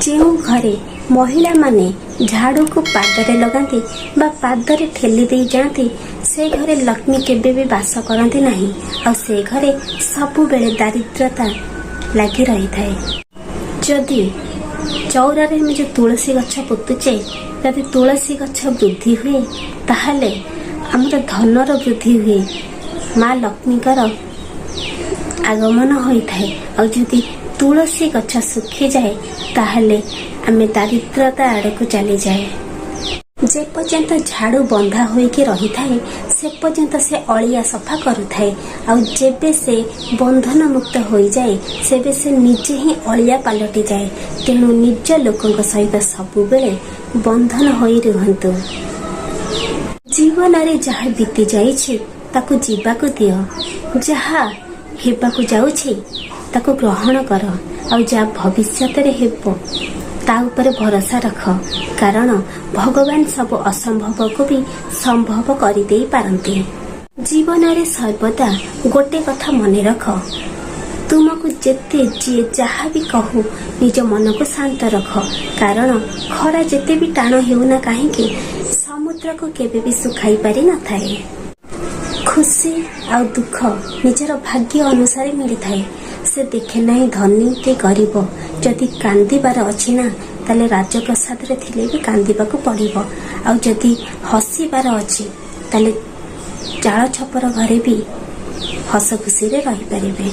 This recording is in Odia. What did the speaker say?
ଯେଉଁ ଘରେ ମହିଳାମାନେ ଝାଡ଼ୁକୁ ପାଦରେ ଲଗାନ୍ତି ବା ପାଦରେ ଠେଲି ଦେଇ ଯାଆନ୍ତି, ସେ ଘରେ ଲକ୍ଷ୍ମୀ କେବେ ବି ବାସ କରନ୍ତି ନାହିଁ ଆଉ ସେ ଘରେ ସବୁବେଳେ ଦାରିଦ୍ରତା ଲାଗି ରହିଥାଏ। ଯଦି ଚଉରାରେ ଆମେ ଯେଉଁ ତୁଳସୀ ଗଛ ପୋତୁଛେ, ଯଦି ତୁଳସୀ ଗଛ ବୃଦ୍ଧି ହୁଏ, ତାହେଲେ ଆମର ଧନର ବୃଦ୍ଧି ହୁଏ, ମା ଲକ୍ଷ୍ମୀଙ୍କର ଆଗମନ ହୋଇଥାଏ। ଆଉ ଯଦି ତୁଳସୀ ଗଛ ଶୁଖିଯାଏ, ତାହେଲେ ଆମେ ଦାରିଦ୍ରତା ଆଡ଼କୁ ଚାଲିଯାଏ। ଯେପର୍ଯ୍ୟନ୍ତ ଝାଡ଼ୁ ବନ୍ଧା ହୋଇକି ରହିଥାଏ, ସେ ପର୍ଯ୍ୟନ୍ତ ସେ ଅଳିଆ ସଫା କରୁଥାଏ। ଆଉ ଯେବେ ସେ ବନ୍ଧନ ମୁକ୍ତ ହୋଇଯାଏ, ସେବେ ସେ ନିଜେ ହିଁ ଅଳିଆ ପାଲଟିଯାଏ। ତେଣୁ ନିଜ ଲୋକଙ୍କ ସହିତ ସବୁବେଳେ ବନ୍ଧନ ହୋଇ ରୁହନ୍ତୁ। ଜୀବନରେ ଯାହା ବିତି ଯାଇଛି, ତାକୁ ଯିବାକୁ ଦିଅ। ଯାହା ହେବାକୁ ଯାଉଛି, ତାକୁ ଗ୍ରହଣ କର। ଆଉ ଯାହା ଭବିଷ୍ୟତରେ ହେବ, ତା ଉପରେ ଭରସା ରଖ, କାରଣ ଭଗବାନ ସବୁ ଅସମ୍ଭବକୁ ବି ସମ୍ଭବ କରିଦେଇ ପାରନ୍ତି। ଜୀବନରେ ସର୍ବଦା ଗୋଟେ କଥା ମନେ ରଖ, ତୁମକୁ ଯେତେ ଯିଏ ଯାହା ବି କହୁ, ନିଜ ମନକୁ ଶାନ୍ତ ରଖ, କାରଣ ଖରା ଯେତେ ବି ଟାଣ ହେଉନା କାହିଁକି, ସମୁଦ୍ରକୁ କେବେ ବି ଶୁଖାଇ ପାରି ନଥାଏ। ଖୁସି ଆଉ ଦୁଃଖ ନିଜର ଭାଗ୍ୟ ଅନୁସାରେ ମିଳିଥାଏ। ସେ ଦେଖେ ନାହିଁ ଧନୀ କି ଗରିବ। ଯଦି କାନ୍ଦିବାର ଅଛି ନା, ତାହେଲେ ରାଜପ୍ରାସାଦରେ ଥିଲେ ବି କାନ୍ଦିବାକୁ ପଡ଼ିବ। ଆଉ ଯଦି ହସିବାର ଅଛି, ତାହେଲେ ଚାଳ ଛପର ଘରେ ବି ହସ ଖୁସିରେ ରହିପାରିବେ।